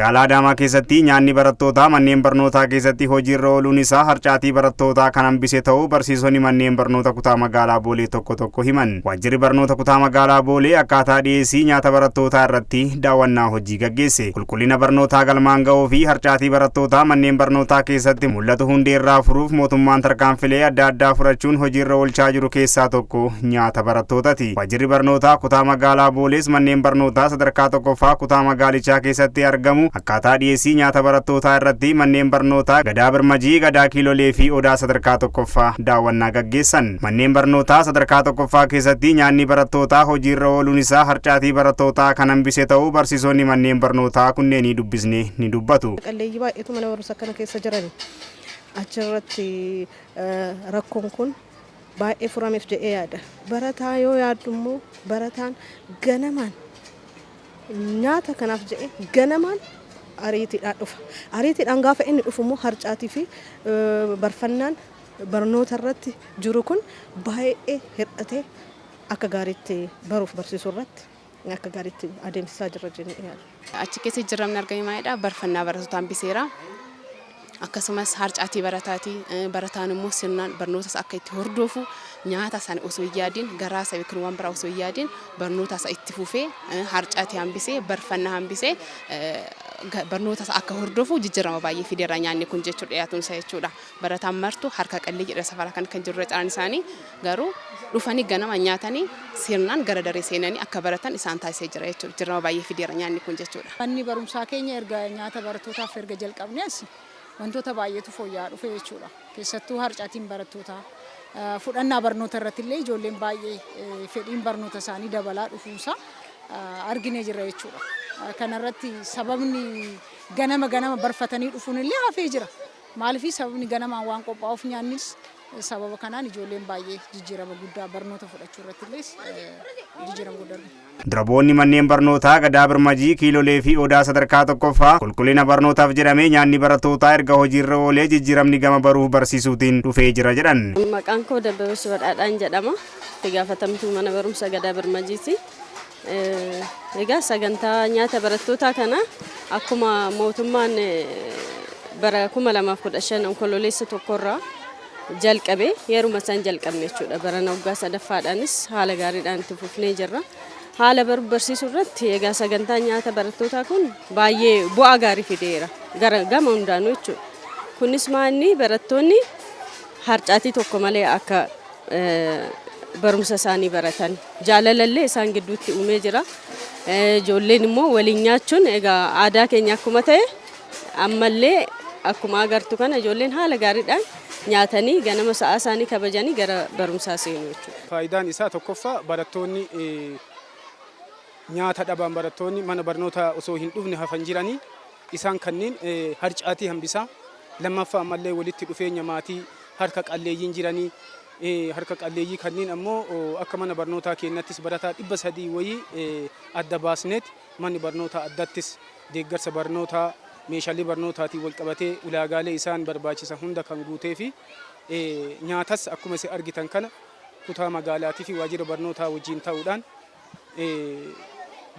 Magaalaa Adaamaa keessatti nyaanni barattootaa manneen barnootaa keessatti hojiirra ooluun isaa harcaatii barattootaa kan hambise ta'uu barsiisonni manneen barnoota kutaa magaalaa Boolee tokko tokko himan. Waajjirri barnoota kutaa magaalaa Boolee akkaataa dhiyeessii nyaata barattootaa irratti daawwannaa hojii gaggeesse. Qulqullina barnootaa galmaan ga'uu fi harcaatii barattootaa manneen barnootaa keessatti mul'atu hundeerraa furuuf mootummaan tarkaanfilee adda addaa fudhachuun hojiirra oolchaa jiru keessaa tokko nyaata barattootaati. Waajjirri barnootaa kutaa magaalaa Boolees manneen barnootaa sadarkaa tokkoffaa kutaa magaalichaa keessatti argamu akkaataa dhiyeessii nyaata barattootaa irratti manneen barnootaa Gadaa Birmajii, Gadaa Kiilolee fi Odaa sadarkaa tokkoffaa daawwannaa gaggeessan. Manneen barnootaa sadarkaa tokkoffaa keessatti nyaanni barattootaa hojiirra ooluun isaa harcaatii barattootaa kan hambise ta'uu barsiisonni manneen barnootaa kunneenii dubbisne ni dubbatu. Qalleeyyii baay'eetu mana barumsa kana keessa jiran achirratti rakkoon kun baay'ee furameef jedhee yaada. Barataa yoo yaaddu immoo barataan ganamaan nyaata kanaaf jedhee ganamaan ariitiidhaan dhufa. Ariitiidhaan gaafa inni dhufu immoo harcaatii fi barfannaan barnoota irratti jiru kun baay'ee hir'atee akka gaariitti baruuf barsiisuu irratti akka gaariitti adeemsisaa jirra jennee yaadna. Achi keessa jijjiiramni argame maalidha? Barfannaa barattoota hambiseera. Akkasumas harcaatii barataati. Barataan immoo sirnaan barnoota isaa akka itti hordofu, nyaata sana osoo hin yaadin, garaa isaa yookiin waan biraa osoo hin yaadin, barnoota isaa itti fufee, harcaatii hambisee, barfannaa hambisee, barnoota isaa akka hordofu jijjiirama baay'ee fideera nyaanni kun jechuudha, dhiyaatuun isaa jechuudha. Barataan martu harka qallee jedha safara kan kan jirru caalaan isaanii garuu dhufanii ganama nyaatanii sirnaan gara daree seenanii akka baratan isaan taasisee jira jechuudha. Jijjiirama baay'ee fideera nyaanni kun jechuudha. Manni barumsaa keenya erga nyaata barattootaaf erga jalqabnee as wantoota baay'eetu fooyya'aa dhufe jechuudha. Keessattuu harcaatiin barattootaa, fudhannaa barnoota irratti illee ijoolleen baay'ee fedhiin barnoota isaanii dabalaa dhufuunsaa arginee jirra jechuudha. Kanarratti sababni ganama ganama barfatanii dhufuun illee hafee jira. Maaliif? Sababni ganamaan waan qophaa'uuf, nyaannis sababa kanaan ijoolleen baay'ee jijjiirama guddaa barnoota fudhachuu irratti illee jijjiirama guddaa argina. Duraboonni manneen barnootaa Gadaa Birmajii, Kiilolee fi Odaa sadarkaa tokkoffaa qulqullina barnootaaf jedhamee nyaanni barattootaa erga hojiirra oolee jijjiiramni gama baruuf barsiisuutiin dhufee jira jedhan. Maqaan koo Dabbabesh Badhaadhaan jedhama. Itti gaafatamtuu mana barumsa Gadaa Birmajiiti. Egaa sagantaa nyaata barattootaa kana akkuma mootummaan bara 2015 Onkololeessa tokkorraa jalqabe, yeruma san jalqabne jechuudha. Barana waggaa sadaffaadhaanis haala gaariidhaan itti fufnee jirra. Haala baruuf barsiisuu irratti egaa sagantaan nyaata barattootaa kun baay'ee bu'aa gaarii fideera. Gara gama hundaanuu jechuudha. Kunis maanni barattoonni harcaatii tokko malee akka barumsa isaanii baratan jaalalallee isaan gidduutti uumee jira. Ijoolleen immoo waliin nyaachuun egaa aadaa keenya akkuma ta'e, ammallee akkuma agartu kana ijoolleen haala gaariidhaan nyaatanii ganama sa'aa isaanii kabajanii gara barumsaa seenu jechuudha. Faayidaan isaa tokkoffaa, barattoonni nyaata dhaban, barattoonni mana barnootaa osoo hin dhufne hafan jiranii, isaan kanneen harcaatii hambisaa. Lammaffaa, ammallee walitti dhufeenya maatii harka qalleeyyiin jiranii, harka qalleeyyii kanneen ammoo akka mana barnootaa keenyattis barataa 300 wayii adda baasneet, manni barnootaa addattis deeggarsa barnootaa, meeshaalee barnootaatiin wal qabatee ulaagaalee isaan barbaachisan hunda kan guutee fi nyaatas akkuma isin argitan kana kutaa magaalaatii fi waajjira barnootaa wajjin ta'uudhaan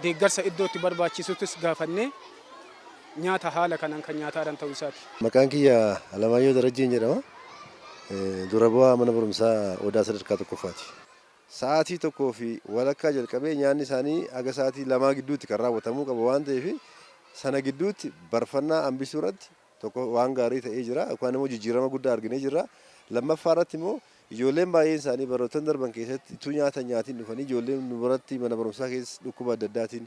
deeggarsa iddoo itti barbaachisuttis gaafannee nyaata haala kanaan kan nyaataadhaan ta'uu isaati. Maqaan kiyya Alamaayyoo Darajjeen jedhama. Dura bu'aa mana barumsaa Odaa sadarkaa tokkoffaati. Sa'aatii 1:30 jalqabee nyaanni isaanii haga sa'aatii 2 gidduutti kan raawwatamuu qabu waan ta'eef, sana gidduutti barfannaa hambisuu irratti tokko waan gaarii ta'ee jira yookaan immoo jijjiirama guddaa arginee jirra. Lammaffaa irratti immoo ijoolleen baay'een isaanii baroottan darban keessatti utuu nyaata hin nyaatiin dhufanii, ijoolleen nu biratti mana barumsaa keessa dhukkuba adda addaatiin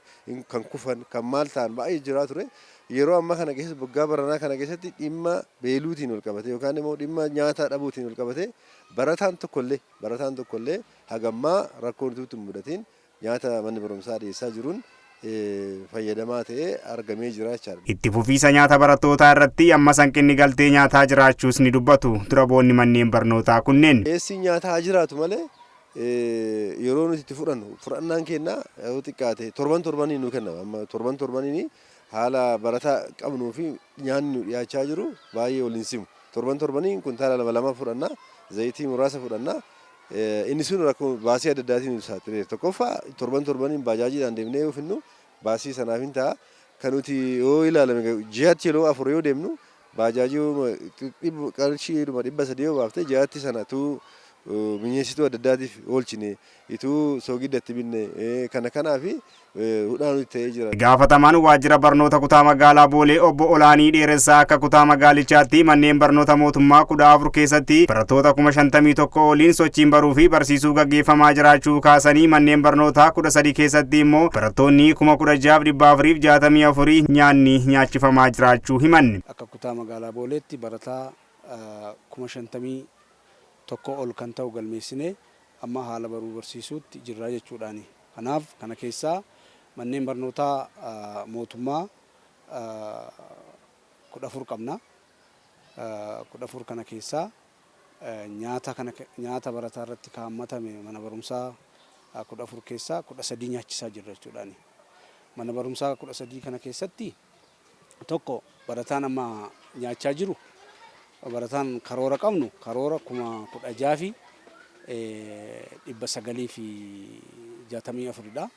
kan kufan, kan maal ta'an baay'ee jiraa ture. Yeroo ammaa kana keessatti, waggaa baranaa kana keessatti, dhimma beeluutiin wal qabatee yookaan immoo dhimma nyaata dhabuutiin wal qabatee barataan tokkollee hagammaa rakkoon utuu hin mudatiin nyaata manni barumsaa dhiyeessaa jiruun fayyadamaa ta'ee argamee jira jechaadha. Itti fufiisa nyaata barattootaa irratti amma hanqinni galtee nyaataa jiraachuus ni dubbatu dura bu'oonni manneen barnootaa kunneen. Dhiyeessiin nyaataa haa jiraatu malee, yeroo nuti itti fudhannu, fudhannaan keenya yoo xiqqaate torban torbaniin nu kennama. Amma torban torbaniin haala barataa qabnuu fi nyaanni nu dhiyaachaa jiru baay'ee wal hin simu. Torban torbaniin kuntaala lama lama fudhanna, zayitii muraasa fudhanna. Inni sun rakkoo baasii adda addaatiin nu saaxileera. Tokkoffaa, torban torbaniin baajaajiidhaan deemnee yoo finnu baasii sanaaf hin ta'a. Kan nuti yoo ilaalame ji'aatti yeroo 4 yoo deemnu baajaajii qarshii 300 yoo baafte ji'aatti sanatu minyeessituu adda addaatiif oolchine ituu soogidda itti binne kana kanaafi hudhaa nuti ta'ee jira. Gaafatamaan waajjira barnoota kutaa magaalaa Boolee obbo Olaanii Dheeressaa akka kutaa magaalichaatti manneen barnoota mootummaa 14 keessatti barattoota 51,000 oliin sochiin baruu fi barsiisuu gaggeeffamaa jiraachuu kaasanii, manneen barnootaa 13 keessatti immoo barattoonni 16,464 nyaanni nyaachifamaa jiraachuu himan. Akka kutaa magaalaa Booleetti barataa 51,000 ol kan ta'u galmeessinee amma haala baruu barsiisuutti jirra jechuudhaani. Kanaaf kana keessaa manneen barnootaa mootummaa 14 qabna. 14 kana keessaa nyaata kana nyaata barataa irratti kaa'ammatame mana barumsaa 14 keessaa 13 nyaachisaa jirra jechuudhaani. Mana barumsaa 13 kana keessatti tokko barataan amma nyaachaa jiru, barataan karoora qabnu karoora 16,964dha.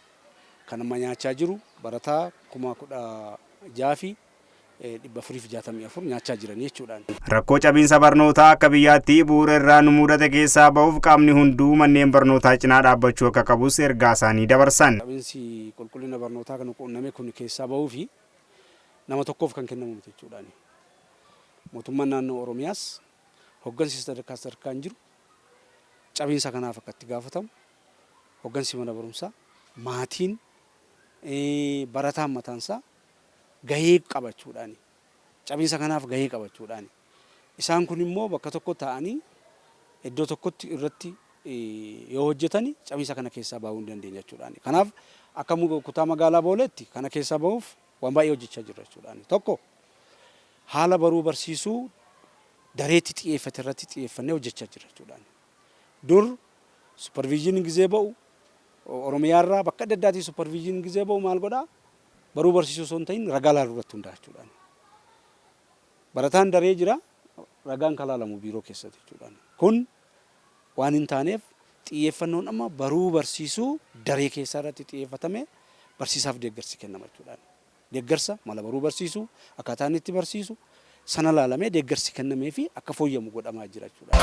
Kan amma nyaachaa jiru barataa 16,464 nyaachaa jiran jechuudhaan. Rakkoo cabiinsa barnootaa akka biyyaatti bu'uura irraa nu mudate keessaa bahuuf qaamni hunduu manneen barnootaa cinaa dhaabbachuu akka qabus ergaa isaanii dabarsan. Cabiinsi qulqullina barnootaa kan quunname kun keessaa bahuu fi nama tokkoof kan kennamu miti jechuudhaan. Mootummaan naannoo Oromiyaas hoggansi sadarkaa sadarkaan jiru cabiinsa kanaaf akka itti gaafatamu, hoggansi mana barumsaa, maatiin, barataan mataansaa gahee qabachuudhaani. Cabiinsa kanaaf gahee qabachuudhaani. Isaan kun immoo bakka tokko taa'anii iddoo tokkotti irratti yoo hojjetani cabiinsa kana keessaa bahuu hin dandeenya jechuudhaani. Kanaaf akka kutaa magaalaa Booleetti kana keessaa bahuuf waan baay'ee hojjechaa jirra jechuudhaani. Tokko, haala baruu barsiisuu dareetti xiyyeeffate irratti xiyyeeffannee hojjechaa jirra jechuudhaani. Dur supervision gizee ba'u, Oromiyaarraa bakka adda addaatii supervision gizee ba'u maal godhaa? Baruu barsiisuu osoo hin ta'in ragaa laaluu irratti hundaa'a jechuudhaani. Barataan daree jira, ragaan kan laalamu biiroo keessatti jechuudhaani. Kun waan hin taaneef xiyyeeffannoon amma baruu barsiisuu daree keessaa irratti xiyyeeffatame barsiisaaf deeggarsi kennama jechuudhaani. Deeggarsa mala baruu barsiisuu, akkaataa inni itti barsiisu sana laalamee deeggarsi kennamee fi akka fooyyamu godhamaa jira jechuudha.